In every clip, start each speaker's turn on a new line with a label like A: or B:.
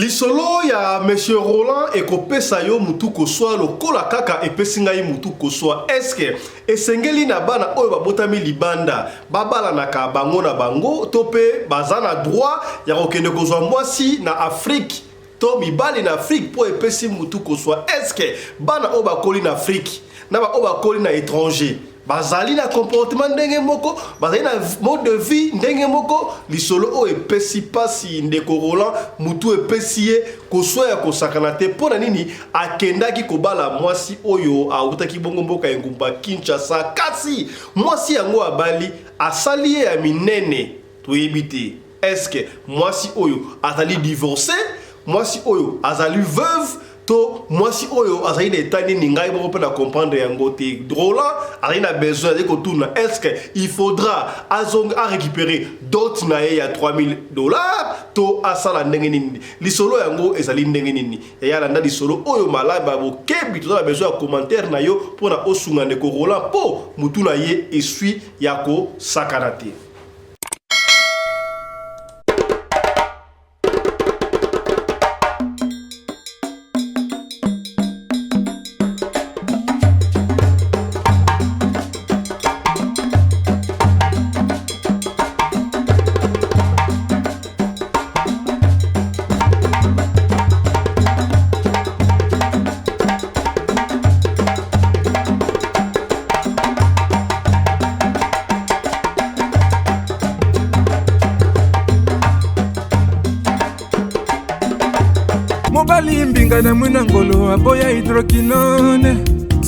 A: Lisolo ya Monsieur Roland ekopesa yo mutu koswa lokola kaka epesi ngai mutu koswa. Est-ce que esengeli na bana oyo babotami libanda babalanaka bango na bango to pe baza na droit ya kokende kozwa mwasi na Afrique to mibali na Afrique po epesi mutu koswa? Est-ce que bana oyo bakoli na Afrique na ba oyo bakoli na etranger bazali na comportement ndenge moko, bazali na mode de vie ndenge moko? Lisolo oyo epesi pasi ndeko Roland, mutu epesi ye koswa ya kosakana te. Mpo na nini akendaki kobala mwasi oyo awutaki bongo mboka engumba Kinshasa, kasi mwasi yango abali asali ye ya minene toyebi te. Est-ce que mwasi oyo azali divorce, mwasi oyo azali veuve, to mwasi oyo azali na etat nini? Ngai moko mpe na comprendre yango te. Roland azali na besoin, azali kotuna est-ce que il faudra azonga a récupérer dot na ye ya 3000 $ to asala ndenge nini? Lisolo yango ezali ndenge nini? Yaya, landa lisolo oyo malamu ya bokebi. Toza na besoin ya commentaire na yo mpona osunga ndeko Roland mpo mutu na ye eswi ya kosakana te.
B: Mobali mbinga na mwina ngolo aboya hydroquinone,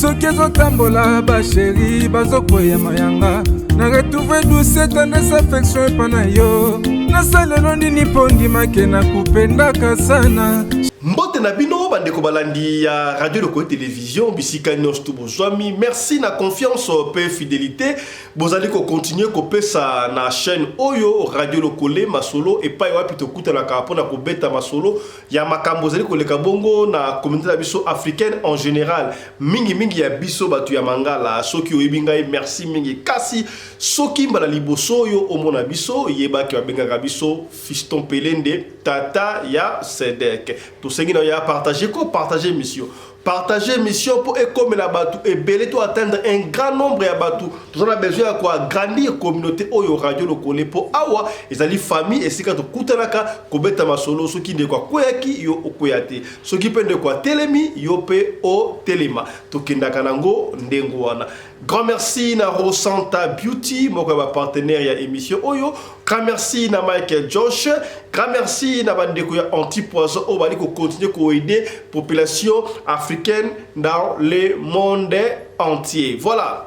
B: soki ezotambola basheri bazokweya mayanga. Na retrouve douce tendresse affection epa na yo. Nasalelo nini mpo ndimake na kupendaka sana?
A: Mbote na bino bandeko balandi ya Radio Lokole Television bisika nyonso to bozwami. Merci na confiance pe fidélité bozali ko continuer kopesa na chaîne oyo Radio Lokole Masolo, epai wapi tokutanaka mpona kobeta masolo ya makambo ezali koleka bongo na communauté na biso africaine en général, mingimingi ya biso bato ya Mangala. Soki oyebi ngai, merci mingi. Kasi soki mbala liboso oyo omona biso, yebaki babengaka biso Fiston Pelende, tata ya Sedek. Tosengi na yo ya partager, ko partager mission, partager mission mpo ekomela bato ebele, to atteindre un grand nombre ya bato. Toza na besoin ya koagrandir communauté oyo Radio Lokole, mpo awa ezali famille, esika tokutanaka kobeta masolo. Soki ndeko akweyaki, yo okweya te. Soki mpe ndeko atelemi, yo mpe otelema. Tokendaka nango ndenge wana. Grand merci na Rosanta Beauty, moko ya bapartenaire ya émission oyo. Grand merci na Michael Josh. Grand merci na bandeko ya Antipoison oyo bali kocontinue koaider population africaine dans le monde entier. Voilà,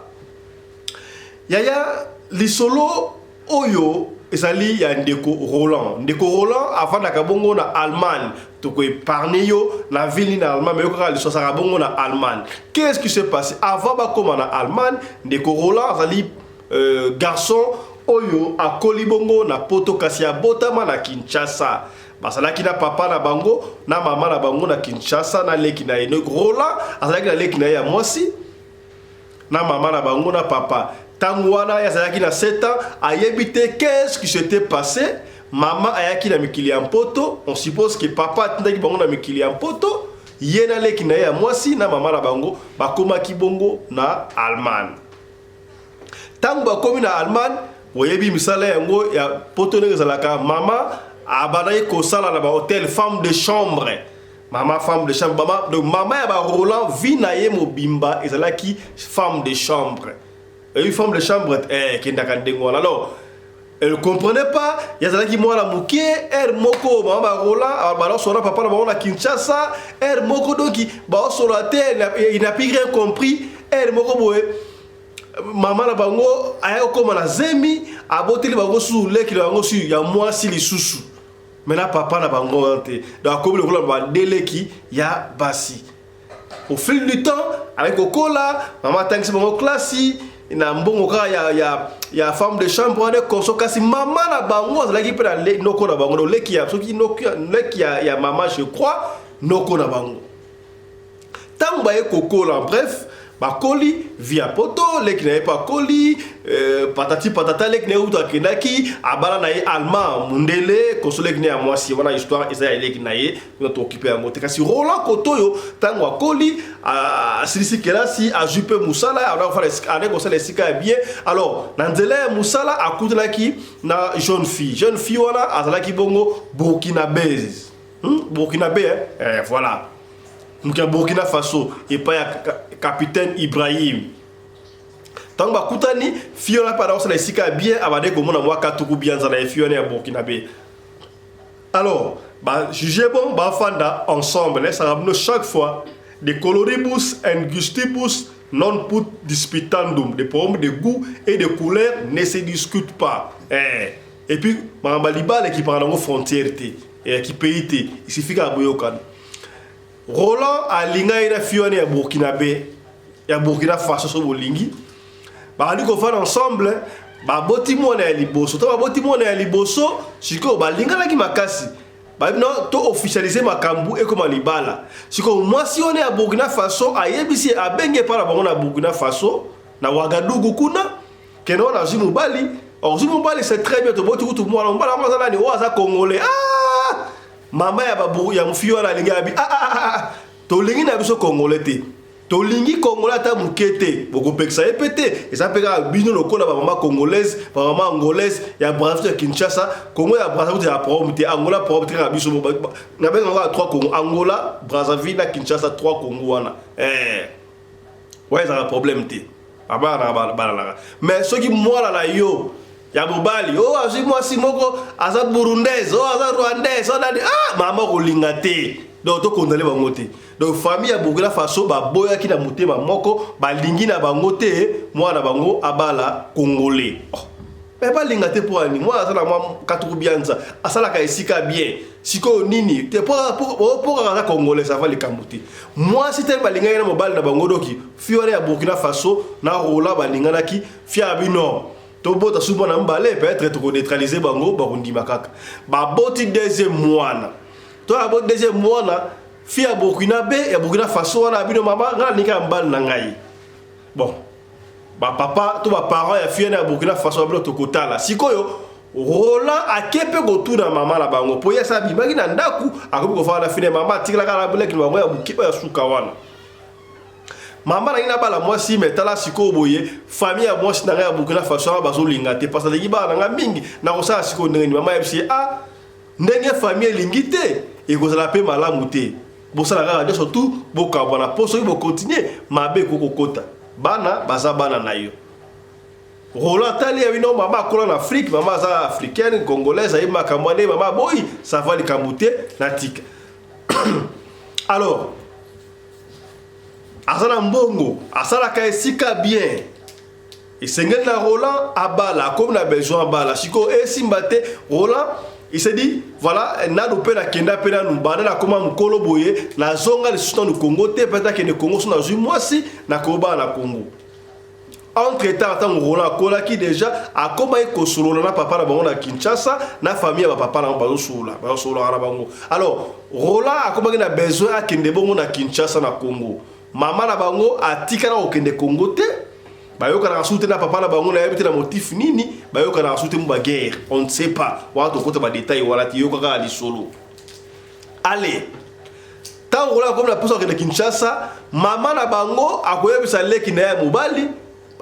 A: yaya, lisolo oyo ezali ya ndeko Roland. Ndeko Roland avandaka bongo na Allemagne. Tokoépargne yo na ville na Allemagne, mais yo kaka liso azalaka bongo na Allemagne. Qu'est-ce qui s'est passé avant bakóma na Allemagne? Ndeko Roland azali garçon oyo akoli bongo na Poto, kasi abotama na Kinshasa. Bazalaki na papa na bango na mama na bango na Kinshasa na leki na ye. Donc Roland azalaki na leki na ye ya mwasi na mama na bango na papa. Ntango wana ye azalaki na 7 ans, ayebi te qu'est-ce qui s'était passé. Mama ayaki na mikili ya Mpoto. On suppose que papa atindaki bango na mikili ya Mpoto. Ye na leki na ye ya mwasi na mama na bango bakomaki bongo na Allemagne. Ntango bakomi na Allemagne, oyebi misala yango ya Poto ndenge ezalaka, mama abandaki kosala na bahotel, femme de chambre. Mama femme de chambre, mama, donc mama ya baroland, vie na ye mobimba ezalaki femme de chambre. Eyi femme de chambre ekendaka ndenge wana. Alors elle comprenait pas, yazalaki mwana moke. Heure moko mama baroland bazosola papa na bango na Kinshasa, heure moko donc baosola te, il n'a plus rien compris. Heure moko boye mama na bango aya kokóma na zemi, aboteli bango su leki na bango su ya mwasi lisusu, mais na papa na bango wana te. Donc akomi lokola badeleki ya basi. Au fil du temps ayaki kokola, mama atangisi bango klasi na mbongo kaka ya femme de chambre wana konso. Kasi mama na bango azalaki mpe na noko na bango, leki ya soki leki ya mama, je crois noko na bango. Ntango baye kokola, bref, Bakoli vie ya poto, leki na ye mpe akoli, patati patata. Leki na ye kutu akendaki, abala na ye Allemand, mundele koso. Leki na ye ya mwasi wana, histoire eza ya leki na ye kuna, tookipe yango te. Kasi Roland koto oyo, ntango akoli, asilisi kelasi, azwi mpe mosala, ande kosala esika ya bien. Alors na nzela ya mosala akutanaki na jeune fille. Jeune fille wana azalaki bongo Burkinabèse, Burkinabé, hein? Eh, voilà, moto ya Burkina Faso epai ya capitaine Ibrahim. Ntango bakutani, fille wana mpe akosala esika ya bien, abandaki komona mwa katuku bianza na ye, fille wana ya Burkinabé. Alors bajuge bon bafanda ensemble. Esaka bino chaque fois, de coloribus et gustibus non put disputandum, des problèmes de goût et de couleur ne se discutent pas, eh. Et puis makambo ya libala ekipaka nango frontière te, eyaki pays te, il suffit kaka boyokana. Roland alinga ye na fille wana ya Burkinabé, ya Burkina Faso so bolingi. Bazali kofanda ensemble, baboti mwana ya liboso. To baboti mwana ya liboso, sikoyo balinganaki makasi, bayebi no to officialize makambo, ekoma libala. Sikoyo mwasi wana ya Burkina Faso ayebisi, abengi epai na bango na Burkina Faso, na Ouagadougou kuna, kende wana azwi mobali. Ozwi mobali, c'est très bien, toboti kutu mwana. Mobali yango aza nani? Oyo aza Congolais. Ah! Mama ya baburu ya mofi wana alingi abi: ah, ah, ah, ah. Tolingi na biso Congolais te, tolingi Congolais ata moke te. Bokopekisa ye mpe te, eza mpe kaka bino lokola bamama congolaise, bamama angolaise ya Brazzaville, ya Kinshasa. Congo ya Brazzaville ya problème te, Angola problème te, kaka biso nabenga kaka trois Congo: Angola, Brazzaville na Kinshasa, trois Congo wana. Eh, wana ezalaka problème te, babalanaka balanaka. Mais soki mwana na yo ya mobali oyo azwi mwasi moko aza Burundaise, oyo aza Rwandaise, oyo nani, ah, mama kolinga te. Donc tokondane bango te. Donc famille ya Burkina Faso baboyaki na motema moko, balingi na bango te mwana na bango abala Congolais. Oh. Me balinga te mpo ani? Mwana aza na mwa katuku bianza, asalaka esika bien. Sikoyo nini te mpo kaka aza Congolais? Ça va, likambo te. Mwasi te, balingaki na mobali na bango. Doki fille wana ya Burkina Faso na Roland balinganaki. Fille ya bino, tobota su mwana mibale, peut-être tokoneutralize bango, bakondima kaka. Baboti deuxième mwana. To aboti deuxième mwana, fille ya Burkina be, ya Burkina Faso wana bino: mama, ngai nalingi ya mobali na ngai. Bon, bapapa to baparent ya fille na ya Burkina Faso babino: tokotala. Sikoyo Roland ake mpe kotuna mama na bango, mpo ye asa abimaki na ndako, akomi kofanda na fille. Mama atikalaka na bileki na bango ya moke ya suka wana. Mama nangi nabala mwasi, me tala sikoyo boye, famille ya mwasi na ngai ya Burkina Faso wana bazolinga te, parce alingi bana na ngai mingi. Nakosala sikoyo ndenge nini? Mama yebisi ye: ah, ndenge famille elingi te, ekozala mpe malamu te. Bosala kaka nyonso tu, bokabwana, mpo soki bokontinue mabe ekokokota bana baza bana na yo. Roland atali ya bino, mama akola na Afrique, mama aza Africaine congolaise, ayebi makambo ane. Mama boyi, ça va, likambo te, natika. Alors aza na mbongo, asalaka esika bien, esengeli na Roland abala. Akomi na besoin abala. Sikoyo esimba te. Roland, il s'est dit: voilà, nanu mpe nakenda mpe nanu banda nakóma mokolo boye, nazonga lisusu nanu Congo te. Peut-être akende Congo, so nazwi mwasi, nakobala na Congo. Entre temps, ntango Roland akolaki déjà, akomaki kosolola na papa na bango na Kinshasa, na famille ya bapapa na bango, bazosolola, bazosololaka na bango. Alors Roland akomaki na besoin akende bongo na Kinshasa, na Congo. Mama na bango atikala kokende Congo te, bayokanaka su te na papa na bango, nayebi te na motif nini bayokanaka su te, mu baguerre, on ne sait pas. Wana tokota badetail wana te, yoka kaka lisolo. Ale ntango Roland akomi na mposa kokende Kinshasa, mama na bango akoyebisa leki na ye ya mobali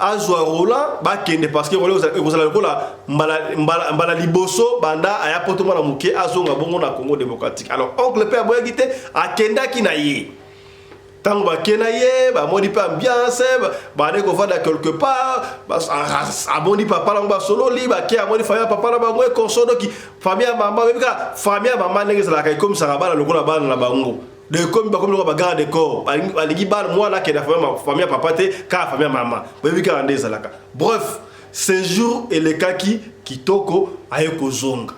A: azwa Roland, bakende, parce que Roland ekozala lokola mbala, mbala, mbala liboso banda aya poto, mwana moke, azonga bongo na Congo démocratique. Alors oncle mpe aboyaki te, akendaki na ye. Ntango bake na ye, bamoni mpe ambiance, bande kovanda quelque part, amoni papa nango, basololi, bake, amoni famille ya papa na bango ekonso. Doki famille ya mama, oyebi kaka famille ya mama ndenge ezalaka, ekomisaka bana lokola bana na bango. De ekomi, bakomi lokola bagarde de corps, balingi bana, mwana akende famille ya papa te, kaka famille ya mama, oyebi kaka nde ezalaka. Bref, séjour elekaki kitoko. Aye kozonga.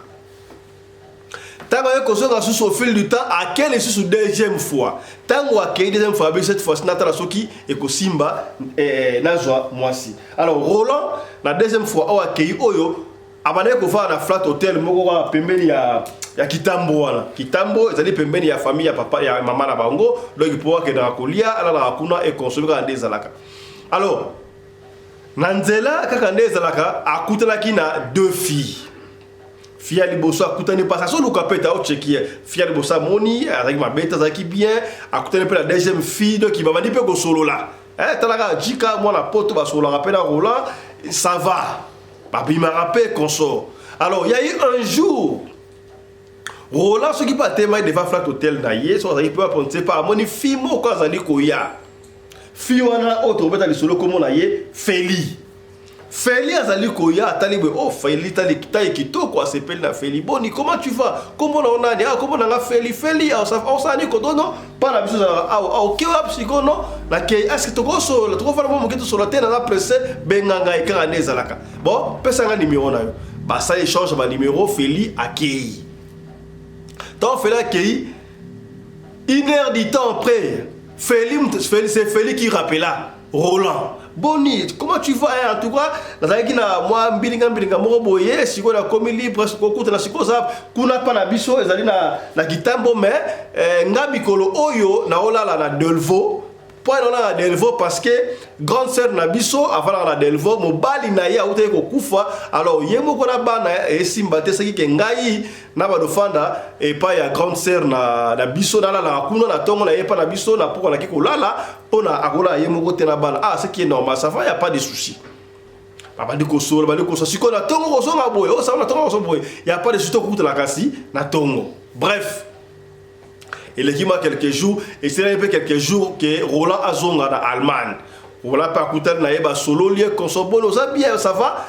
A: Ntango aye kozonga susu, au fil du temps ake lisusu deuxième fois. Ntango akei deuxième fois, abi: cette fois-ci natala soki ekosimba, nazwa mwasi. Alors Roland, na deuxième fois oyo akei oyo Abandaki kofanda na flat hotel moko kaka pembeni ya Kitambo wana. Kitambo ezali pembeni ya famille ya papa ya mama na bango, donc mpo akendaka kolia, alalaka kuna, econsommer kaka nde ezalaka. Alors na nzela kaka nde ezalaka, akutanaki na deux filles. Fille ya liboso akutani mpasi, azoluka mpe ta ocheki ye. Fille ya liboso amoni azalaki mabe te, azalaki bien. Akutani mpe na deuxième fille, donc babandi mpe kosolola. Talaka jika mwana poto, basololaka mpe na Roland, ça va, babimaka mpe consort. Alors il y a eu un jour, Roland soki mpe atemaki devant flat hotel na ye, soki azalaki mpe aponte pa, amoni fille moko azali koya. Fille wana oyo tokobeta lisolo, kombo na ye Feli. Feli azali koya, atali boye, oh, Feli taille kitoko, asepeli na Feli. Boni, comment tu vas? Kombo na yo nani? Ah, kombo na nga Feli. Feli, osala nini kotono mpa na biso? Ezalaka awa, oke wapi sikono? Nakei. Est-ce tokosolola? Tokofanda mwa moke, tosolola te? Naza pressé, benga ngai kaka nde ezalaka. Bon, pesa nga numéro na yo. Basali échange banuméro. Feli akei. Ntango Feli akei, une heure du temps après, Feli, Feli, c'est Feli qui rappela Roland. Boni, comment tu vas, hein? En tout cas, nazalaki na mwa mbilinga mbilinga moko boye, sikoyo nakomi libre, kokutana sikoyo oza kuna mpa na biso, ezali na Kitambo, mais nga mikolo oyo naolala na Delvaux. Mpo naolala na Delvaux parce que grande sœur na biso afandaka na Delvaux, mobali na ye autaki kokufa, alors ye moko na bana esimba te. Soki ke ngai na badofanda epai ya grande sœur na biso, nalalaka kuna na ntongo na ye epai na biso, na pokwa naki kolala mpona akolala ye moko te na bana. Ah, ce qui est normal, ça va, y a pas de souci. Babandi kosolola, bandi kosolola. Sikoyo na ntongo kozonga boye, osala na ntongo kozonga boye, y a pas de souci, tokutana kasi na ntongo. Bref, eleki mwa quelques jours, eselaki mpe quelques jours ke Roland azonga na Allemagne. Roland mpe akutani na ye, basololi ye konso. Boni, oza bien? Ça va.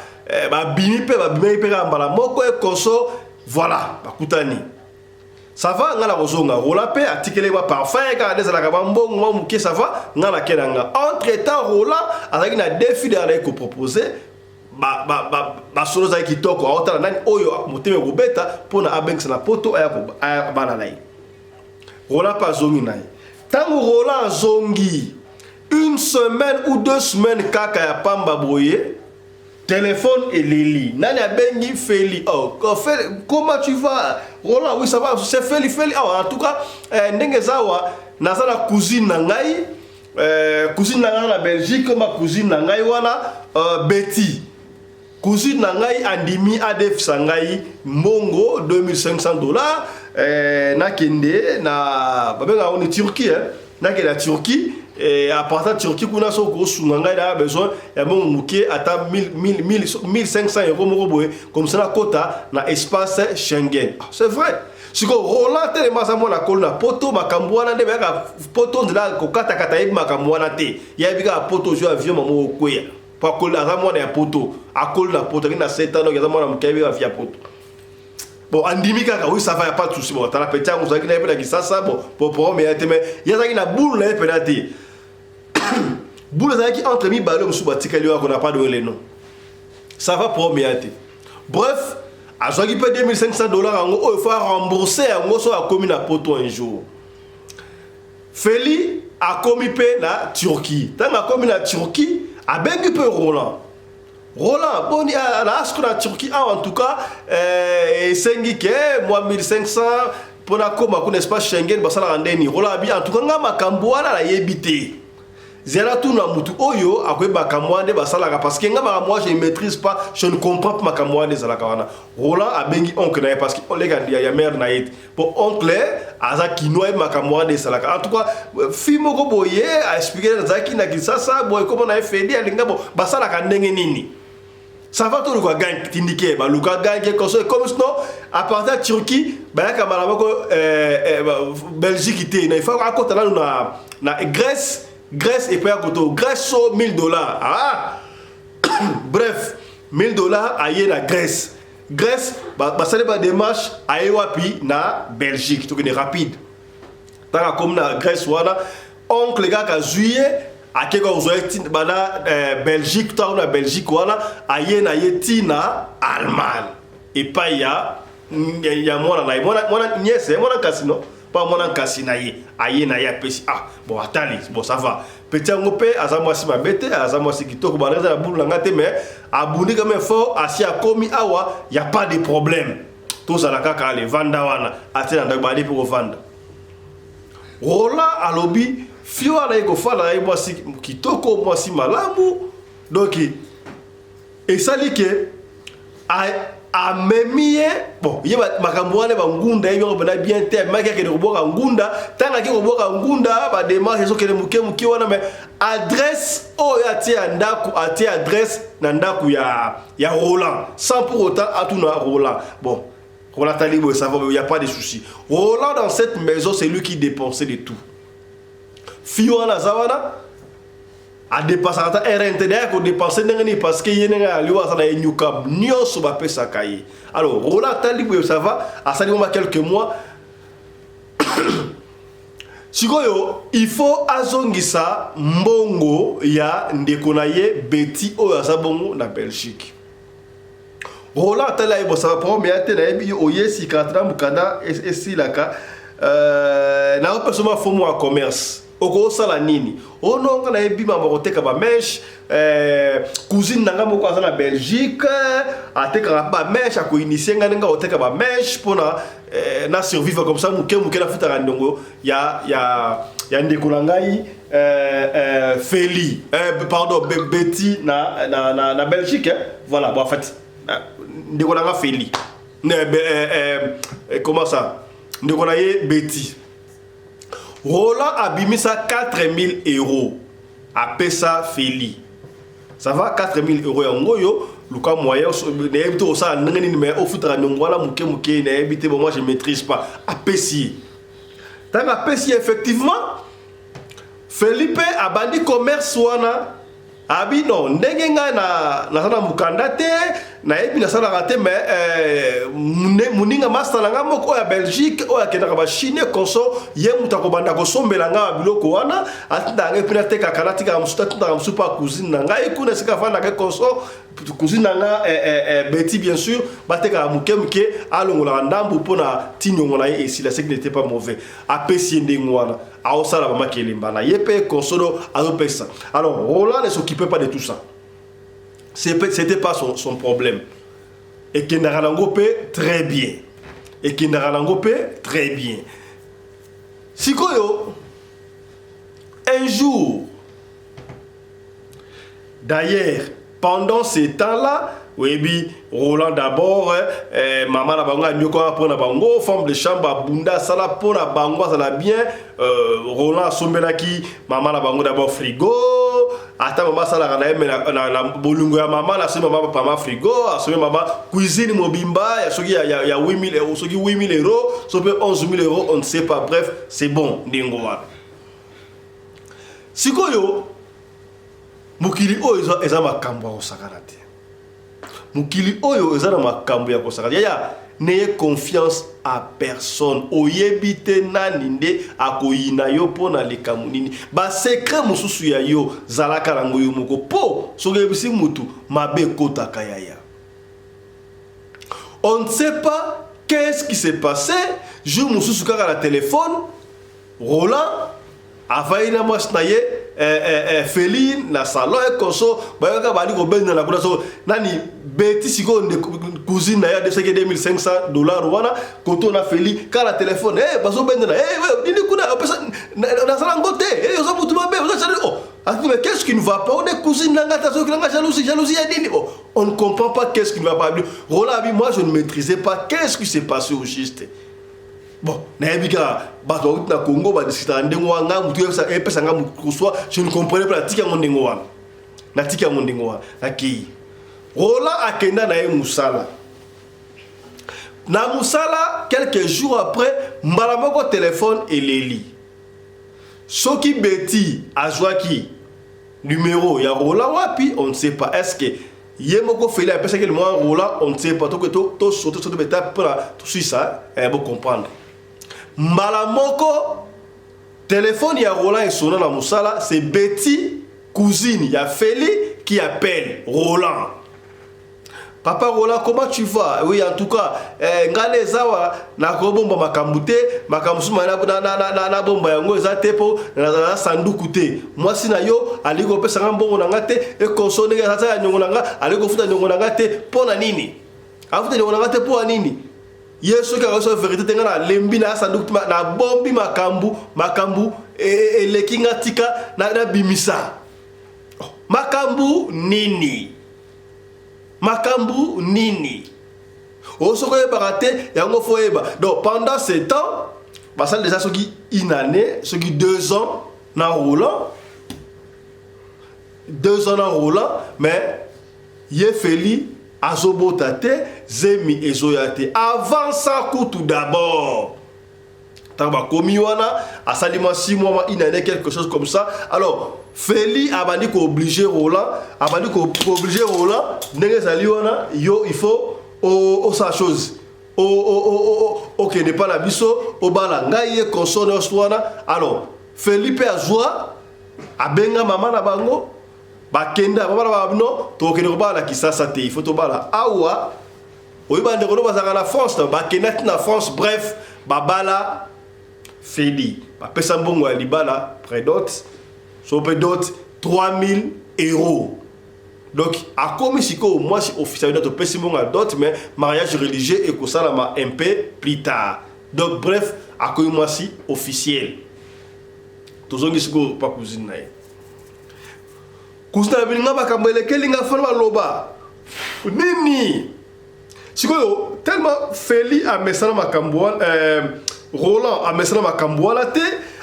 A: Babimi mpe, babimaki mpe kaka mbala moko ye konso. Voilà, bakutani, ça va, nga na kozonga. Roland mpe atikeli ba parfum kaka nde ezalaka, bambongo mwa moke. Ça va, nga nake na nga. Entre temps Roland azalaki na défi de azalaki kopropose. Basolo ezalaki kitoko, aotala nani oyo motema ekobeta mpona abengisa na poto, aya bana na ye. Roland mpe azongi na ye. Ntango Roland azongi, une semaine ou 2 semaines kaka ya pamba boye, téléphone eleli. Nani abengi? Feli. Oh, Feli, comment tu vas, Roland? Oui, ça va, c'est Feli. Feli, oh, en tout cas, ndenge eza awa, naza na cousine na ngai, cousine na ngai na Belgique, ma cousine na ngai wana, Betty, cousine na ngai andimi adefisa ngai mbongo 2500 $, nakende na babengaka ngo ni Turquie, eh? Nakende na Turquie, à partir Turquie kuna, soki kosunga ngai na besoin ya mbongo moke, ata 1500 € moko boye, comme ça nakota na espace Schengen. Ah, c'est vrai. Sikoyo Roland telema, aza mwana kolo na poto, makambo wana nde bayaka poto, nzela kokatakata, yebi makambo wana te. Yebi kaka poto, ozwi avion, mamo okweya, po akoli, aza mwana ya poto, akoli na poto, akei na 7 ans, donc aza mwana moke, ayebi kaka ya poto. Bon, andimi kaka, oui, ça va, y a pas de souci. Bon, tala petit yango, ozalaki na ye mpe na Kisasa. Bon, po problème ya te, mais ye azalaki na boule na ye mpena te. Boule ezalaki entre mibale mosusu batikali oyo akona pas donné le nom. Ça va, problème ya te. Bref, azwaki mpe 2500 $ yango oyo faut rembourser yango so akomi na poto un jour. Feli akomi mpe na Turquie. Ntango akomi na Turquie, abengi mpe Roland. Roland, boni, na asko na Turquie awa, en tout cas, esengi ke mwa 1500 mpona koma kuna espace Schengen, basalaka ndeni? Roland abi, en tout cas, nga makambo wana nayebi te, zela tuna mutu oyo akoyeba makambo wana nde basalaka, parce que nga makambo wana je ne maîtrise pas, je ne comprends pas makambo wana ezalaka wana. Roland abengi oncle na ye, parce que oleka ya mare na ye te, po oncle aza kino, ayebi makambo wana esalaka. En tout cas, fille moko boye aexpliquer, nazalaki na Kinshasa boye, kombo na ye Feli, alinga bo basalaka ndenge nini? Ça va, toluka gang tindike, baluka gang koso ekomi. Sinon à partir ya Turquie, bayaka mbala moko Belgique te, na ifo akota nanu na Grèce. Grèce epai ya koto Grèce so 1000 $. Ah, bref, 1000 $, aye na Grèce. Grèce basali badémarche, aye wapi? Na Belgique. Tokende rapide. Ntango akomi na Grèce wana, oncle kaka azwi ye, akeka kozwa ye bana Belgique. Ntango na Belgique wana, aye na ye ntina Allemagne epai ya mwana na ye, mwana nièce, mwana kasi no mpo amona nkasi na ye aye na ye apesi. Ah bon, atali, bon, ça va. Petit yango mpe aza mwasi mabe te, aza mwasi kitoko, bana eza na bulu na nga te, mais abundi quand même fort, asi akomi awa, y a pas de problème, tozala kaka. Ale, vanda wana, atie na ndako, bali mpe kovanda. Roland alobi fille wana ye kofanda na ye, mwasi kitoko, mwasi malamu. Donc esali ke amemi ye. Bon, ye makambo wana bangunda yebi yango mpena bien te. Amemaki, akende kobwaka ngunda. Ntango ake kobwaka ngunda, badémarche ezokende moke moke wana, mais adresse oyo atie ya ndako, atie adresse na ndako ya Roland sans pour autant atuna Roland. Bon, Roland tali boye, ça va, il y a pas de souci. Roland, dans cette maison, c'est lui qui dépensait de tout. Fille wana aza wana, adépensaka ata rn te. Daya kodépenser ndenge nini? Parce que ye ndenge ali aza na ye nyuka nyonso bapesaka ye. Alors Roland atali boye, ça va, asali moma quelques mois. Sikoyo il faut azongisa mbongo ya ndeko na ye Beti oyo aza bongo na Belgique. Roland atali, aye bosala problème ya te, nayebi yo oye sika na mokanda esilaka, naopesa ma fomo ya commerce, okosala nini? Ononga nayebi mama koteka bamèches, cousine na nga moko aza na Belgique, atekaka bamèches, akoinitier nga ndenge akoteka bamèches mpona na survivre comme ça moke moke, nafutaka ndongo ya ndeko na ngai Feli, pardon, Betty na Belgique, eh? Voilà. Bon, en fait ndeko na nga Feli ne, comment ça, ndeko na ye Betty. Roland abimisa 4000 euros, apesa Feli. Ça va, 4000 euros yango oyo, luka moyen, nayebi te kosala ndenge nini, mais ofutaka ndongo wana moke moke, nayebi te. Bon, moi je maîtrise pas. Apesi ye. Ntango apesi ye, effectivement Felipe abandi commerce wana. Abi non, ndenge ngai naza na mokanda te, nayebi nasalaka te, mais moninga master na ngai moko oyo ya Belgique oyo akendaka bachine conso, ye moto akobanda kosombela ngai biloko wana, atindaka ngai mpe natekaka, natikaka mosusu, atindaka mosusu mpo cousine na ngai kuna esika afandaka conso, cousine na nga Betty bien sûr, batekaka moke moke, alongolaka ndambu mpona tiniongo na ye esila. Ce qui n'était pas mauvais. Apesi ye ndenge wana, aosala bamakelemba na ye mpe consolo azopesa. Alors Roland ne s'occupait pas de tout ça, c'était pas son problème. Ekendaka nango mpe très bien, ekendaka nango mpe très bien. Sikoyo un jour d'ailleurs, pendant ce temps-là, oyebi Roland d'abord, mama na bango anyokwaka mpo na bango, femme de chambre abunda, asala mpo na bango azala bien. Roland asombelaki mama na bango d'abord frigo. Ata mama asalaka na ye, me na bolingo ya mama, nasombi mama pama frigo, asombi mama cuisine mobimba ya soki ya 8000 euros, soki 8000 euros, so mpe 11 000 euros, on ne sait pas. Bref, c'est bon ndenge wana. Sikoyo mokili oyo eza makambo ya kosakana te, mokili oyo eza na makambo ya kosakana. Yaya, n'ayez confiance à personne. Oyebi te nani nde akoyina yo mpo na likambo nini. Basecret mosusu ya yo, zalaka nango yo moko, mpo soki oyebisi mutu mabe ekotaka. Yaya, on ne sait pas qu'est-ce qui s'est passé. Jour mosusu kaka na telefone, Roland avai na mwasi na ye Feline na salon ekoso, bayokaka bali kobendana kuna. So nani Beti sikoyo nde cousine na ye adesaki 2500 dollars wana koto na Feli kaka na telefone, bazobendana, nini kuna, opesa nazala ngo te, oza mutu mabe, oh. Mais qu'est-ce qui ne va pas? On est cousine na nga, nanga jalousie, jalousie ya nini? Oh, on ne comprend pas qu'est-ce qui ne va pas. Roland abi, moi je ne maîtrisais pas qu'est-ce qui s'est passé au juste. Bon, nayebi kaka bato bauti na Congo, badiscutaka ndenge wana, nga motu epesa nga koswa, je ne comprenais pas. Natiki yango ndenge wana, natiki yango ndenge wana, nakei. Roland akenda na ye mosala, na mosala. Quelques jours après, mbala moko telefone eleli. Soki Beti azwaki numéro ya Roland wapi, on ne sait pas. Est ce que ye moko Feli apesaki le mwa Roland? On ne sait pas. Tosote sote beta mpona toswisa bocomprendre. Mbala moko telefone ya Roland esona na mosala, c'est Betty, cousine ya Feli, qui appelle Roland. Papa Roland, comment tu vas? Oui, en tout cas, eh, nga nde eza awa nakobomba makambo te, makambo mosusu nabomba yango eza te mpo nazala sanduku te. Mwasi na yo alingi kopesa nga mbongo na nga te, ekonso ndenge aza ya nyongo na nga, alingi kofuta nyongo na nga te mpo na nini? Afuta nyongo na nga te mpo na nini? Ye soki akoso verite te, nga nalembi na sanduku, nabombi makambo, makambo e, e, eleki nga, tika nabimisa. Oh, makambo nini? Makambu nini? Oh, soki oyebaka te yango fo oyeba. Donc pendant ce temps basali déjà soki une année, soki 2 ans na Roland, 2 ans na Roland, mais ye Feli azobota te, zemi ezoya te. Avant ça kutu, d'abord ntango bakomi wana, asali mwa 6 mois, mwa une année, quelque chose comme ça. Alors Feli abandi koobliger Roland, abandi koobliger Roland ndenge ezali wana: yo, il faut osala chose, okende mpa na biso, obala ngai ye consort nyonso wana. Alors Feli mpe azwa, abenga mama na bango, bakenda. Mama na bango: no, tokokende kobala na Kisasa te, il faut tobala awa. Oyo bandeko no bazalaka na France, bakenda ti na France. Bref, babala Feli, bapesa mbongo ya libala, prédot so mpe dot 3000 euros. Donc akomi sikoyo mwasi officiel. Topesi mbongo ya dot, mais mariage religieux ekosalama un peu plus tard. Donc bref, akomi mwasi officiel. Tozongi sikoyo pa cousine na ye. Cousine na bilinga, makambo elekeli nga, fana baloba nini sikoyo? Tellement Feli amesana makambo wana, Roland amesana makambo wana te,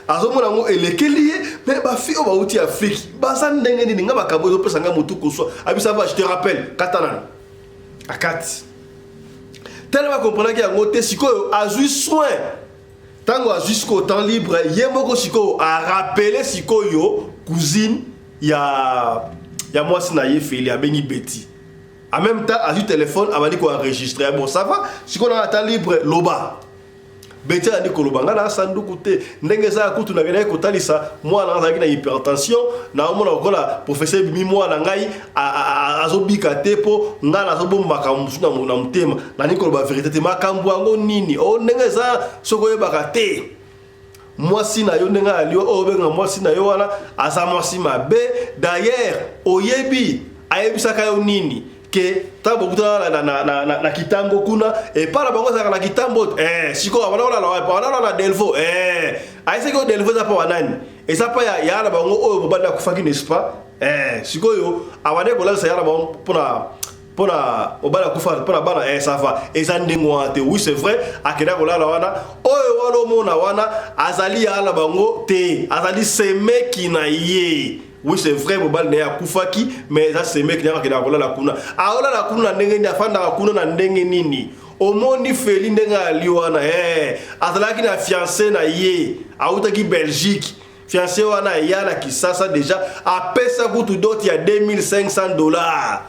A: azomona yango elekeli ye. Mais bafille oyo bauti Afrique baza ndenge nini? Nga makambo ezopesa nga motu koswa. Abisa va, je te rappelle, kata nani akati. Tellement akomprenaki yango te. Sikoyo azwi soin, ntango azwi sikoyo temps libre, ye moko sikoyo arappeler sikoyo cousine ya mwasi na ye Feli, abengi Beti. En même temps azwi téléphone, abandi koenregistrer. Bon, ça va, sikoyo na temps libre, loba. Beti ayandi koloba: ngai na sanduku te, ndenge eza ya kutu nakendaki kotalisa mwana, azalaki na hypertension, naomona lokola professeur ebimi, mwana ngai azobika te, mpo ngai nazobomba makambo mosusu na motema, nani koloba vérité te. Makambo yango nini? O ndenge eza, soki oyebaka te, mwasi na yo ndenge ali oyo obenga mwasi na yo wana, aza mwasi mabe. D'ailleurs oyebi ayebisaka yo nini? Ke ntango bokutana na Kitambo kuna, epai na bango ezalaka na Kitambo, sikoyo abanda kolala wapi? Abanda kolala na Delvo. Ayesaki oyo Delvo eza mpa wanani? Eza mpa ya na bango oyo mobali akufaki, n'est-ce pas? Sikoyo abandaki kolalisa ya na bango mpona mobali akufa, mpona bana. Ça va, eza ndenge wana te? Oui, c'est vrai, akendaki kolala wana. Oyo wana omona wana azali ya na bango te, azali semeki na ye. Oui, c'est vrai, mobali na ye akufaki, mais eza semeki na ye. Akendaka kolala kuna, aolala kuna na ndenge nini? Afandaka kuna na ndenge nini? Omoni Feli ndenge ali wana, azalaki na fiancé na ye, awutaki Belgique. Fiancé wana eya na Kisasa déjà, apesa kutu dot ya 2500 dollars.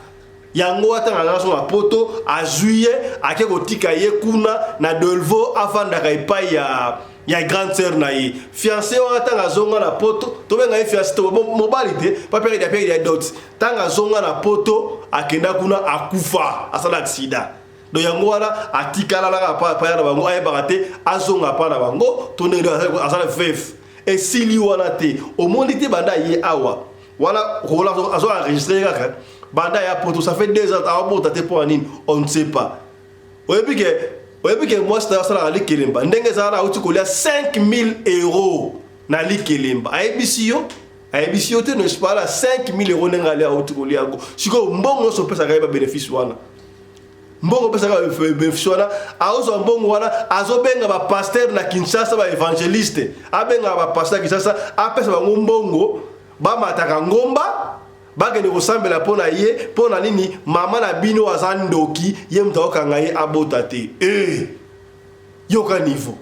A: Yango atanga nyonso na Poto, azwi ye, ake kotika ye kuna na Delvo, afandaka epai ya grande sœur na ye. Fiancé wana, ntango azonga na Poto, tobenga ye fiancé to mobali te, papere ya pere ya dot, ntango azonga na Poto, akenda kuna, akufa, asala accident. Donc yango wana atikala kaka pa ya na bango, ayebaka te azonga pa na bango to ndenge azala veuve. Esili wana te. Omoni te, banda ye awa wana, Roland azo enregistrer kaka. Banda ya Poto, ça fait 2 ans, aobota te. Mpo ya nini? On ne sait pas. Oyebi ke mwasi na asalaka likelemba ndenge ezala na auti kolia 5000 euros na likelemba. Ayebisi yo te, n'est-ce pas? La 5000 euros ndenge ali auti kolia yango. Sikoyo mbongo nyonso opesaka ye, babénéfice wana, mbongo opesaka bénéfice wana, azozwa mbongo wana, azobenga bapasteur na Kinshasa, baévangéliste. Abengaka bapasteur na Kinshasa, apesa bango mbongo, bamataka ngomba, bakende kosambela mpo na ye. Mpo na nini? Mama na bino aza ndoki, ye moto akokanga ye abota te. E yoka niveau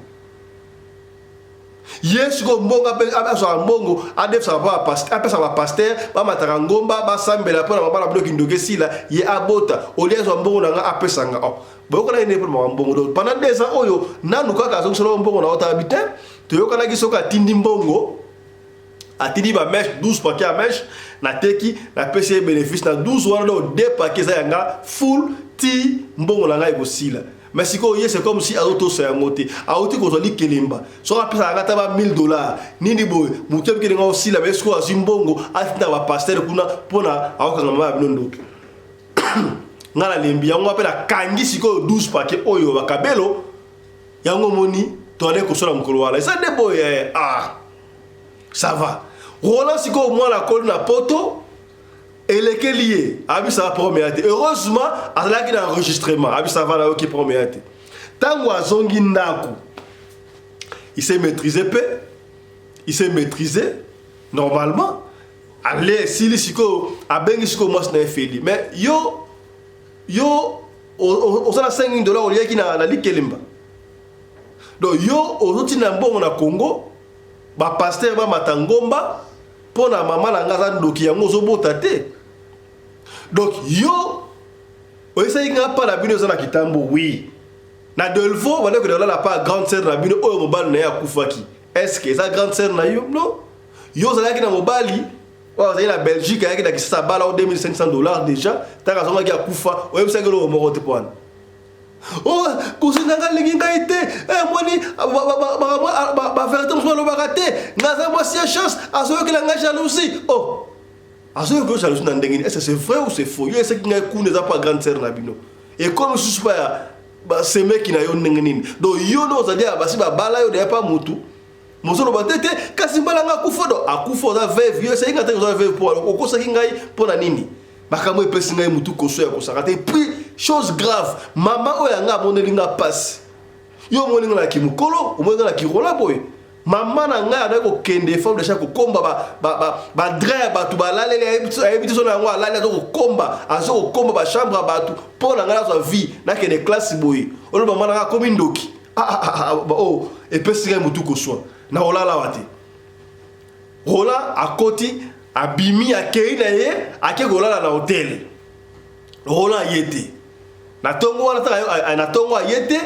A: ye sikoyo mbongo, azwaka mbongo, adefisaka mpo apesaka bapasteur, bamataka ngomba, basambela mpo na mama na bino, kindoki esila, ye abota. Olie azwa mbongo na nga, apesanga. Oh, boyokanaki nde mpo na mbongo? Donc pendant 2 ans oyo nanu kaka azongisela mbongo na otala bi te. Toyokanaki soki atindi mbongo, atindi bamèche, 12 paquet ya mèche. Nateki, napesi ye bénéfice na 12 wana, donc deux paquets eza ya nga full ti mbongo na ngai ekosila. Mais sikoyo ye, c'est comme si azotosa yango te. Auti kozwa likelemba, soki apesaka nga ata ba 1000 $ nini boye, motu abikeli nga osila. Mais sikoyo azwi mbongo, atinda bapasteur kuna mpona akokanga mama ya bino ndoki. Nga nalembi yango mpe nakangi sikoyo 12 paquet oyo bakabelo yango. Omoni, toande kosola mokolo wana, eza nde boye. Ah, ça va. Roland sikoyo, mwana akoli na Poto, elekeli ye, abisaka problème te. Heureusement azalaki na enregistrement. Abisa va, nayoki problème te. Ntango azongi ndako, il s'est maîtrisé mpe il s'est maîtrisé normalement. Ale esili. Sikoyo abengi sikoyo mwasi na ye Feli. Mais yo, yo oza na 5 $ oliaki na likelemba. Donc yo ozotinda mbongo na Congo, bapasteur bamata ngomba mpo na mama na nga aza ndoki, yango ozobota te. Donc yo oyesaki nga mpa na bino eza na Kitambo, oui, na Delvaux, bandeko olala pa grande sœur na bino oyo mobali na ye akufaki. Est ce que eza grande sœur na yo? Non. Yo ozalaki na mobali oyo azalaki na Belgique, ayaki na Kisasa, bala o 2500 $ déjà. Ntango azongaki, akufa, oyebisaki eloko moko te. Mpo wana, oh, cousine na ngai alingi ngai te. Moni bavérité mosusu alobaka te. Ngai aza mwasi ya chance, azoyokela ngai jalousie. Oh, azoyokela jalousie na ndenge nini? Est ce c'est vrai ou c'est faux? Yo eseki ngai kuna eza mpa grande sœur na bino, ekomi mosusu mpa ya basemeki na yo, ndenge nini? Donc yo nde ozali ya basi babala yo deya mpa mutu mozoloba te te. Kasi mbala nga akufa, do akufa, oza veuve. Yo eseki ngai te, oza veuve mpo okosaki ngai mpo na nini? Makambo epesi ngai mutu koso ya kosaka te. Puis chose grave, mama oyo yanga amoneli nga mpasi. Yo omoni nga na kimokolo, omoni nga na kirola boye. Mama na ngai azali kokende femme de chambre, kokomba badraps ya bato balaleli, ayebi te so na yango alali. Aza kokomba, aza kokomba bachambre ya bato mpo na ngai nazwa vie, nakende classe boye. Oyo mama na ngai akomi ndoki. Oh, epesi ngai motu koswa na kolala awa te. Roland akoti, abimi, akei na ye, ake kolala na hotel. Roland aye te na ntongo wana. Taka na ntongo aye te.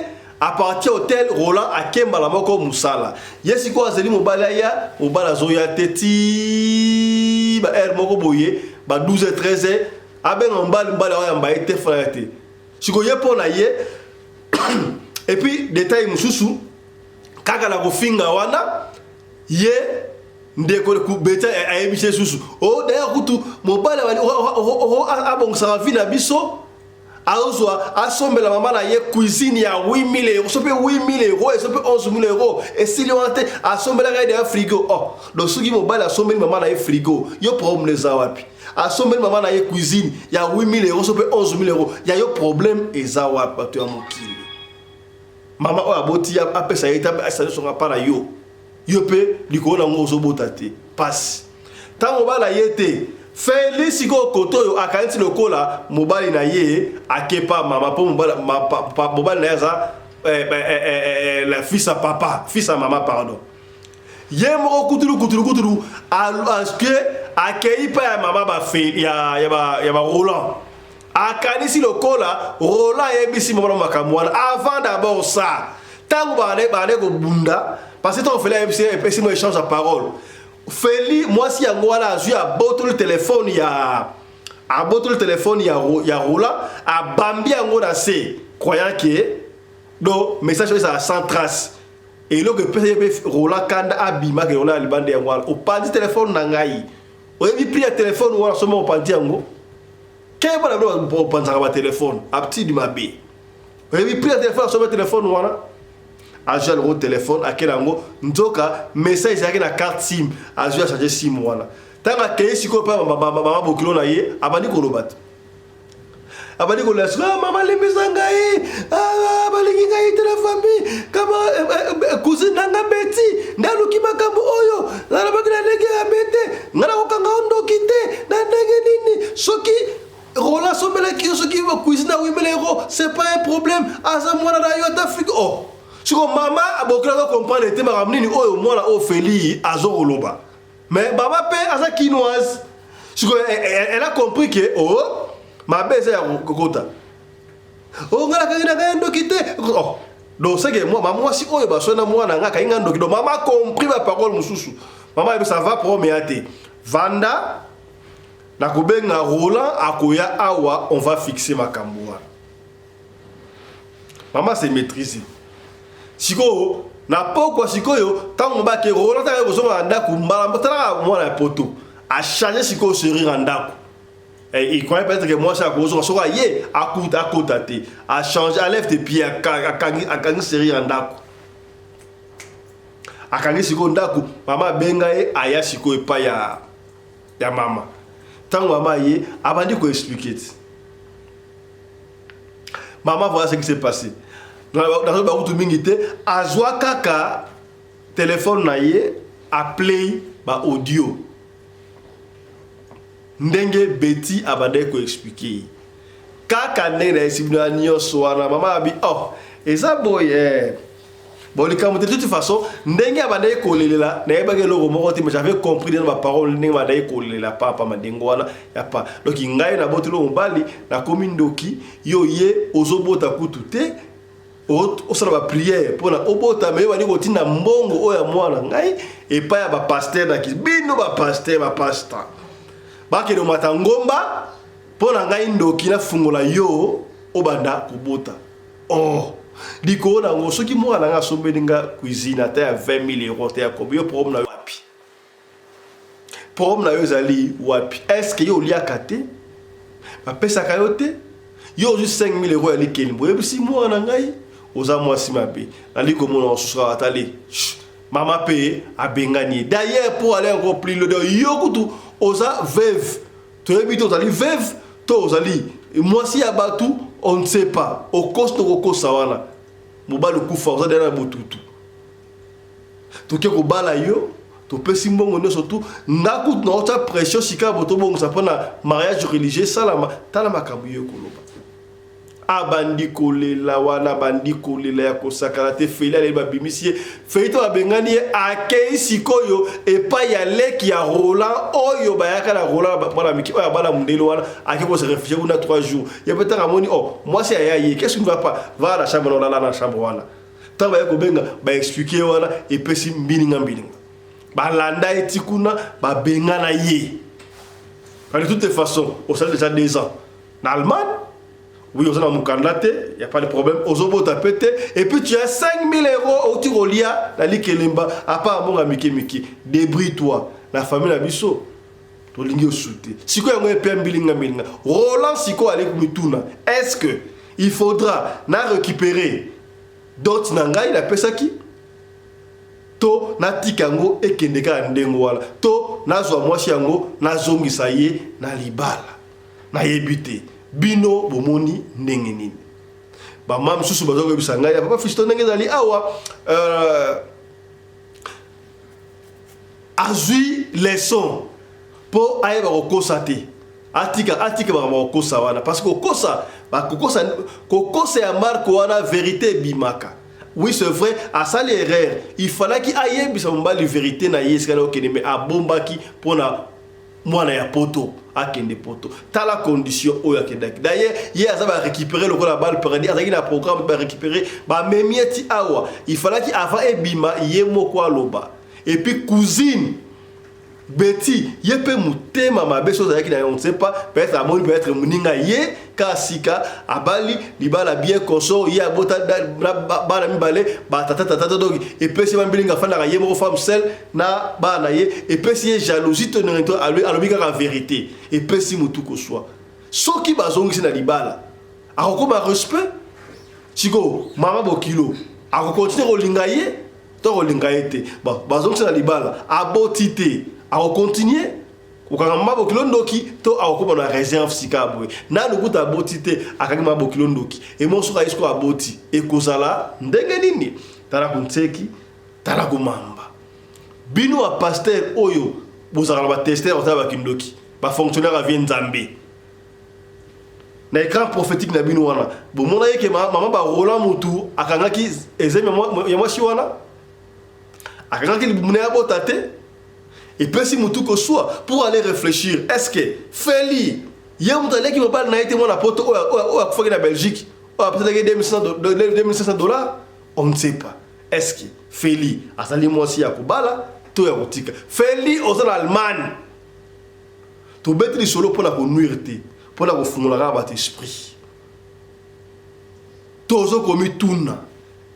A: À partir hotel, Roland akembala moko mosala. Ye sikoyo azali mobali aya, mobali azoya te ti ba heure moko boye, ba 12 13 heures. Abenga mobali, mobali aoyamba ye te, fana ye te. Sikoyo ye mpo na ye, et puis détail mosusu kaka na kofinga wana, ye ndeko beta ayebisi ye susu o d'ailleurs kutu mobali abongisaka vie na biso, azozwa asombela mama na ye cuisine ya 8000 €, so mpe 8000 €, eso mpe 11 000 €. Esili wana te, asombelaka ye deya frigo. Oh, donc soki mobali asombeli mama na ye frigo, yo problème eza wapi? Asombeli mama na ye cuisine ya 8000 €, so mpe 11 000 €, ya yo problème eza wapi? Bato ya mokili, mama oyo aboti, apesa ye te, asali songa mpa na yo, yo mpe likolo nango ozobota te. Pasi. Ntango mobali aye te, Feli sikoyo kote oyo akanisi lokola mobali na ye akepa mama, mpo mobali na ye aza la fils à papa, fils à mama, pardon. Ye moko kutulu kutulu kutulu aske akei pa ya mama bafe ya baRoland. Akanisi lokola Roland ayebisi mama na makambo wana. Avant d'abord ça, ntango bande kobunda, parce que ntango Feli ayebisi, epesi mo échange ya parole, Feli mwasi yango wana azwi, abotoli telefone ya, abotoli telefone ya Roland, abambi yango na se, croyant que donc message oyo ezala sans trace. Eloko epesa ye mpe Roland kanda, abimaka Roland ya libanda yango wana: "Opandi telefone na ngai, oyebi prix ya telefone wana? Somo opandi yango keba na bino, opanzaka batelefone aptidi mabe. Oyebi prix ya telefone? Asomba telefone wana." Azwi alongo telefone, akei yango, nzoka message ezalaki na carte SIM. Azwi, achange SIM wana. Ntango akei sikoyo mpe mama bokilo na ye, abandi koloba te, abandi kolela sikoyo: "Ah, mama, limbisa ngai. Ah, balingi ngai te na famille. Kama cousine na nga Beti nde aluki makambo oyo. Nalobaki na ndenge ya be te, ngai nakokanga o ndoki te. Na ndenge nini? Soki Roland asombelaki yo, soki cuisine ya 8000 €, c'est pas un problème. Aza mwana na yo, ata Afrique." Oh, siko mama bokilo azo comprendre te makambo nini oyo mwana oyo Feli azokoloba. Mais mama mpe aza kinoise. Siko elle a compris que oh, mabe eza ya kokota. "Oh, ngai nakangi na ngai ndoki te. Oh, donc c'est que moi, mwasi oyo basoi na mwana ngai akangi ngai ndoki." Donc mama compris baparole mosusu. Mama yebi ça va, problème ya te, vanda. Nakobenga Roland, akoya awa, on va fixer makambo wana. Mama se maîtrise. Sikoyo na pokwa, sikoyo ntango bake, Roland ntango kozonga na ndako, mbala talaka mwana ya poto achange sikoyo serrure ya ndako. Eh, il croyait peut-être que mwasi akozonga, soki aye akuta akota te. Achange, alève tes pieds, akangi serrure ya ndako, akangi sikoyo ndako. Mama abenga ye, aya sikoyo epai ya mama. Ntango mama ye abandi koexpliquer ti mama, voilà ce qui s'est passé. Nazo bakutu mingi te, azwa kaka telefone na ye, aplay baaudio ndenge Beti abandaki koexpliquer ye, kaka ndenge nayesi bino ya nyonso wana. Mama abi: "Oh, eza boye. Bon, likambo te." De toute façon, ndenge abandaki kolelela, nayebaki eloko moko te, mais j'avais compris na baparole ndenge bandaki kolelela papa madengo wana ya pa. Donc ngai naboteli mobali, nakomi ndoki. Yo ye ozobota kutu te, osala baprière mpona obota, me yo bandi kotinda mbongo oyo ya mwana ngai epai ya bapasteur. Na bino bapasteur, bapasteur bakende komata ngomba mpo na ngai ndoki, nafungola yo obanda kobota. Oh, likolo nango, soki mwana nanga asombeli nga cuisine ata ya 20 000 euros te ya kobe, yo problème na yo wapi? Problème na yo ezali wapi? Est ce que yo oliaka te, bapesaka yo te? Yo ozwi 5 000 euros ya likelimbo, oyebisi mwana na ngai oza mwasi mabe. Nali komona mosusu kaka tali mama mpe abengani ye. D'ailleurs, pour aller encore plus loin, yo kutu oza veuve, toyebi te ozali veuve to ozali mwasi ya bato, on ne sait pas. Okosi to kokosa wana, mobali okufa, oza deya na botutu. Toke kobala yo, topesi mbongo nyonso tu. Nga kutu naotya pression sika bo tobongisa mpona mariage religieux esalama. Tala makambo yo koloba. Abandi kolela wana, abandi kolela ya kosakana te. Feli aleli, babimisi ye. Feli to babengani ye, akei sikoyo epai ya leki ya Roland oyo bayaka na Roland, mwana miki oyo abala mondele wana. Ake kose réfugier kuna 3 jours. Ye mpe ntango amoni: "Oh, mwasi aya ye, qu'est-ce qui ne va pas? Va na chambre na olala na chambre wana." Ntango baye kobenga, baexpliquer wana, epesi mbilinga mbilinga. Balanda ye ti kuna, babengana ye. De toute façon, osali déjà 2 ans na Allemagne, oui, oza na mokanda te, y a pas de problème, ozobota pe te, et puis tu as 5000 euros outi kolia na likelemba apa mbongo ya mike mike. Débrouille toi na famille na biso, tolingi osu te. Sikoyo yango epe mbilinga mbilinga. Roland sikoyo ali mituna: est ce que il faudra na récupérer dot na ngai napesaki, to natika yango ekende kaka ndenge wana, to nazwa mwasi yango nazongisa ye na libala? Nayebi te, bino bomoni ndenge nini? Bama mosusu baza koyebisa ngai: "Papa Fiston, ndenge ezali awa, azwi leçon mpo ayeba kokosa te, atika, atika makambo kokosa wana, parce que kokosa, kokosa, kokosa ya marke wana, vérité ebimaka." Oui, c'est vrai, asali erreur. Il fallaki ayebisa mobali vérité na ye esika na okende, mais abombaki mpona mwana ya poto akende poto. Tala condition oyo akendaki. D'ailleurs, ye aza barécupéré lokola balle perdue, azalaki na programme, barécupéré, bamemi ye ti awa. Il fallaki avant ebima, ye moko aloba. Et puis cousine Beti, ye mpe motema mabe so ozalaki na ye, on ne sait pas, peut-être amoni, peut-être moninga ye kaka sika abali libala bien consort, ye abota bana mibale, batata tata. Donc epesi bambilinga, afandaka ye moko, femme seule na bana na ye, epesi ye jalousie to ndenge to alobi kaka vérité, epesi motu koswa. Soki bazongisi na libala, akokoma respect. Sikoyo mama bokilo akokontinue kolinga ye to kolinga ye te? Bon, bazongisi na libala, aboti te, akokontinue kokanga mama bokilo ndoki to akokóma na réserve? Sika boye nanu kuta aboti te, akangi mama bokilo ndoki. Emo soki aye sikoyo aboti, ekozala ndenge nini? Tala kuntseki, tala komamba. Bino bapasteur oyo bozalaka na batester, kotala bakindoki, bafonctionnaire avie Nzambe na écran prophétique na bino wana, bomona ye ke mama baroland mutu akangaki ezemi ya mwasi wana, akangaki libumu na ye abota te, epesi mutu koswa. Pour aller réfléchir, est ce que Feli ye moto aleki mobali na ye te, mwana poto oyo akufaki na Belgique, oyo apesaki 2500 dollars? On ne sait pas. Est ce que Feli azali mwasi ya kobala to ya kotika? Feli, oza na Allemagne. Tobeti lisolo mpo na konuire te, mpo na kofungola kaka bato esprit. Tozo komituna,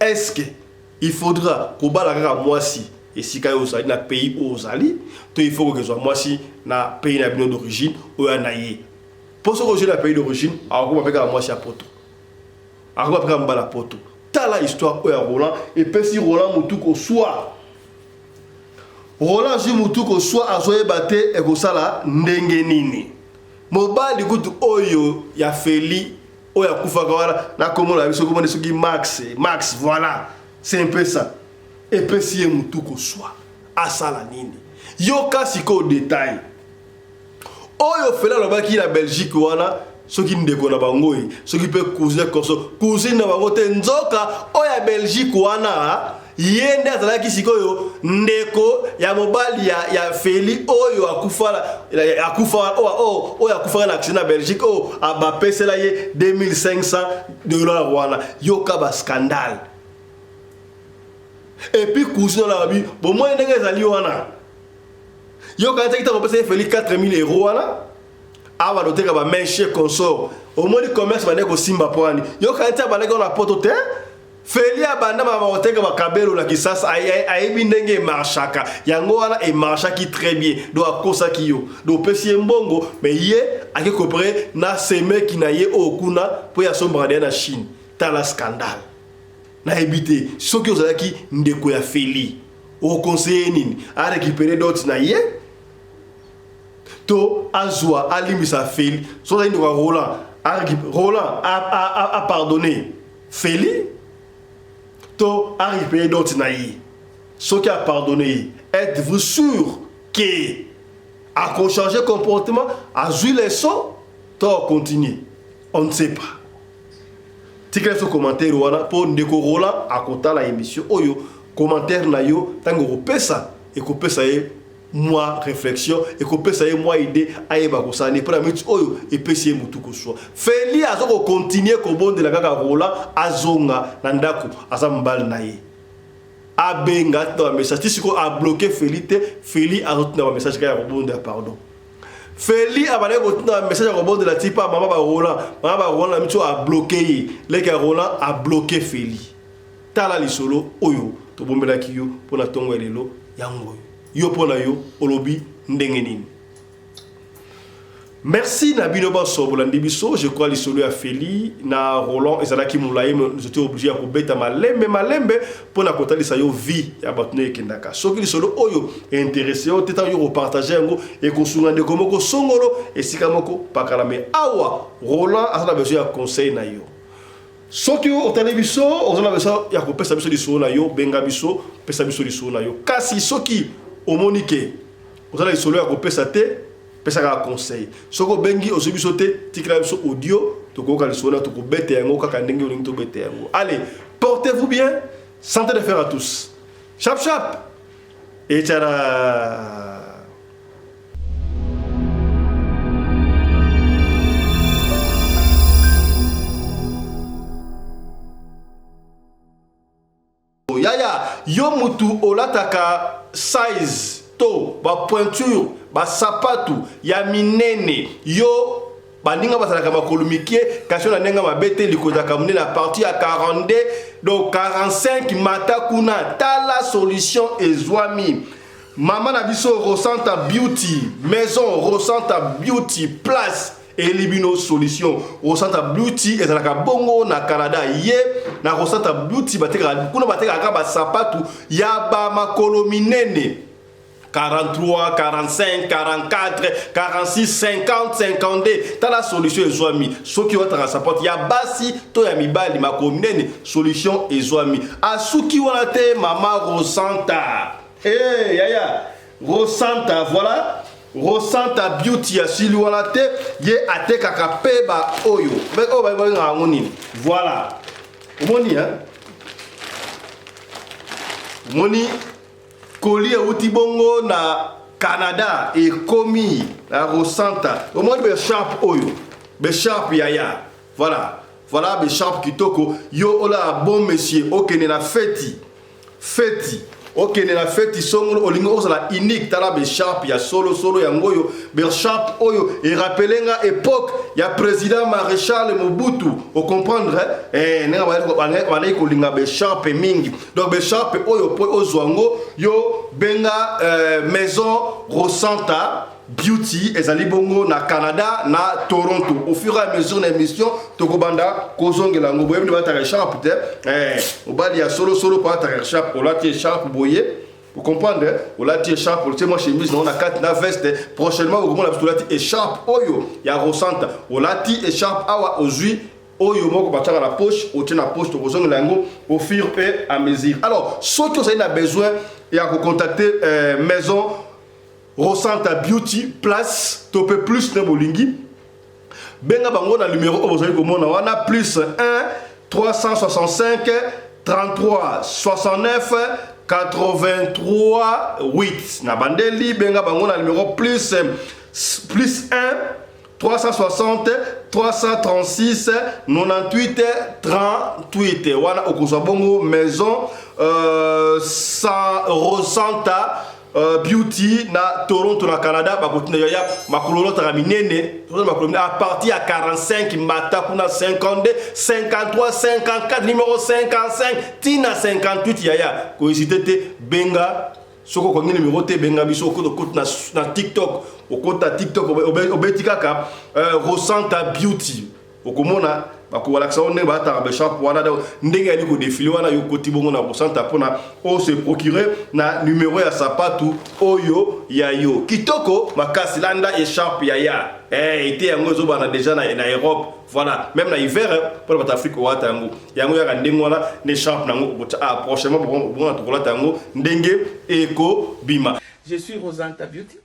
A: est-ce que il faudra kobala kaka mwasi esika yo ozali na pays oyo ozali, to il faut kokezwa mwasi na pays na bino d'origine oyo na ye? Mpo soki ozwi na pays d'origine, akokoma mpe kaka mwasi ya poto, akokoma mpe kaka mobali ya poto. Tala histoire oyo ya Roland epesi Roland motu koswa. Roland azwi motu koswa, azoyeba te ekosala ndenge nini. Mobali kutu oyo ya Feli oyo akufaka wana na kombo na biso komoni soki Max, Max, voilà, c'est un peu ça. Epesi ye motu koswa, asala nini? Yoka sikoyo detail oyo Feli alobaki na Belgique wana, soki ndeko na bango ye, soki mpe cousin corso, cousine na bango te. Nzoka oyo ya Belgique wana, ye nde azalaki sikoyo ndeko ya mobali ya Feli oyo akufa, akufa oyo akufaka na accident na Belgique, oyo bapesela ye 2500 $ wana. Yoka bascandale. Et puis cousine wana babi bomoi ndenge ezali wana, yoka ataki ntango opesa ye Feli 4000 euro wana, awa loteka bamèches, consort. Omoni commerce bandeki kosimba mpo wani, yoka ati abandaki wana poto te. Feli abanda mama koteka bakabelo na Kisasa, ayebi ndenge emarchaka yango wana, emarchaki très bien. Donc akosaki yo, donc opesi ye mbongo, mais ye ake coopérer na semeki na ye oyo kuna mpo ye asombaka deya na Chine. Tala scandale. Nayebi te soki ozalaki ndeko ya Feli, okonseiller nini? Arécupérer dot na ye to azwa alimbisa Feli? So ozali ndeko ya Roland, Roland apardonner Feli to arécupérer dot na ye? Soki apardonner ye, êtes-vous sûr ke akochanger comportement, azwi leçon, to acontinue? On ne sait pas. Tikela biso commentaire wana mpo ndeko Roland akotala émission oyo. Commentaire na yo, ntango okopesa, ekopesa ye mwa réflexion, ekopesa ye mwa idée ayeba kosala nini mpona miti oyo epesi ye motu koswa. Feli aza kocontinuer kobondela kaka Roland azonga na ndako, aza mobali na ye. Abenga, atinda bamessage ti sikoyo abloquer Feli te. Feli azotinda bamessage kaka ya kobondela pardon. Feli abandaki kotinda bamessage ya kobondela ti mpa mama baroland. Mama baroland na miti oyo abloquer ye, leki ya Roland abloquer Feli. Tala lisolo oyo tobombelaki yo mpo na ntongo ya lelo, yango oyo. Yo, mpo na yo, olobi ndenge nini? Merci na bino banso bolandi biso. Je crois lisolo ya Feli na Roland ezalaki molai, nous étions obligé ya kobeta malembe malembe mpona kotalisa yo vie ya bato nde ekendaka. Soki lisolo oyo intéressé yo te, ntango yo kopartager yango, ekosunga ndeko moko songolo esika moko pakala. Me awa Roland aza na besoin ya conseil na yo. Soki otali biso, oza na besoin ya kopesa biso lisolo na yo, benga biso, pesa biso lisolo na yo. Kasi soki omoni ke oza na lisolo ya kopesa te, pesa kaka conseil. Soki obengi, ozwi biso te, tikela biso audio, tokoyoka lisolo na, tokobeta yango kaka ndenge olingi tobeta yango. Allez, portez-vous bien, santé de fer à tous, chap chap et tchara. Yaya, yo mutu olataka size to bapointure basapatu ya minene, yo baninga bazalaka makolo mike, kasi oyo na ndenge mabe te, likozaka monene à partir ya 42, donc 45 mata kuna. Tala solution ezwami. Mama na biso Rosanta Beauty Maison, Rosanta Beauty Place eyeli bino solution. Rosanta Beauty ezalaka bongo na Canada. Ye na Rosanta Beauty batekaka kuna, batekaka basapatu ya bamakolo minene 43, 45, 44, 46, 50, 52. Tala solution ezwami. Soki olataka sapato ya basi to ya mibali makolo minene, solution ezwami. Asuki wana te, mama Rosanta. Hey, yaya Rosanta, voilà Rosanta Beauty asili wana te, ye atekaka mpe ba oyo oyo babengaka yango nini? Voilà, omoni, hein? Omoni koli euti bongo na Canada, ekomi na Rosanta. Omoni baécharpe oyo, baécharpe yaya, voilà, voilà baécharpe kitoko. Yo olala bon monsieur, okende na feti feti. Okende na feti songolo, olingi ozala unique, tala baecharpe ya solosolo yango oyo. Baecharpe oyo erappeler nga époque ya président maréchal Mobutu, ocomprendre eh, ndenge bandaki kolinga baecharpe mingi. Donc baecharpe oyo, po ozwa yango, yo benga Maison Rosanta Beauty, ezali bongo na Canada, na Toronto. Au fur et à mesure na émission tokobanda kozongela yango. Boyebi nde balataka écharpe te, mobali ya solosolo po alataka écharpe. Olati écharpe boye, ocomprendre, olati écharpe, otie mwa chemise nango na kati na veste. Prochainement okomona biso tolati écharpe oyo ya Rosanta. Olati écharpe awa, ozwi oyo moko batiaka na poche, otie na poche. Tokozongela yango au fur et à mesure. Alors soki ozali na besoin ya kocontacter Maison Rosanta Beauty Place to mpe plus na bolingi, benga bango na numéro oyo bozali komona wana: plus 1 365 33 69 83 8. Na bandeli, benga bango na numéro plus 1 360 336 98 38. Wana okozwa bongo Maison Rosanta Beauty na Toronto, na Canada. Bakotinda yaya makolo olotaka minene, makolo à partir ya 45, mata kuna 52, 53, 54, numéro 55 tina 58. Yaya, kohésiter te, benga. Soki okangi numéro te, benga biso. Okota na TikTok, okota TikTok, obeti kaka Rosanta Beauty, okomona bakobalakisa ngo ndenge balataka baecharpe wana, ndenge yali kodéfiler wana. Yo koti bongo na Rosanta mpona ose procurer na numéro ya sapatu oyo ya yo kitoko makasi. Landa écharpe ya ya ete yango ezobana déjà na Europe, voilà, même na hiver mpona bato Afrique owata yango. Yango yaka ndenge wana na écharpe nango. Ah, prochainement bongo tokolata yango ndenge ekobima.
C: Je suis Rosanta Beauty.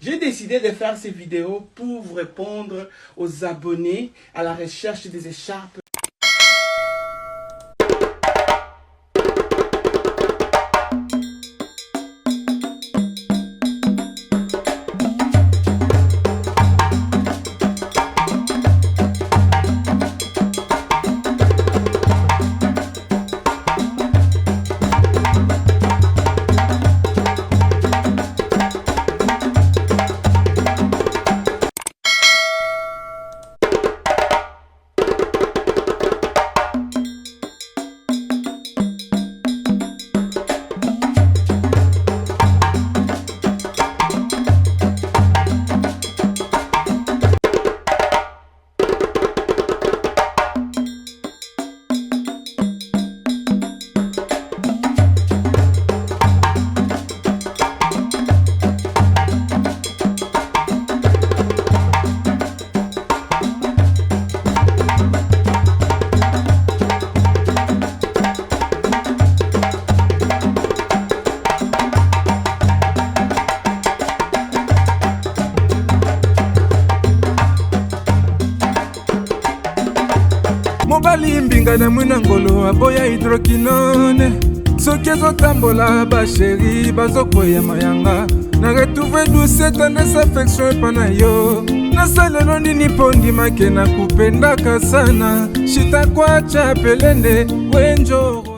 C: J'ai décidé de faire ces vidéos pour vous répondre aux abonnés à la recherche des écharpes.
B: Mobali mbinga na mwina ngolo aboya hydroquinone. Soki ezotambola, bachéri bazokwea mayanga. Na retrouve douce tendresse affection epa na yo. Nasalelo nini mpo ndimake nakupendaka sana? Shitakwacha pelende wenjoro.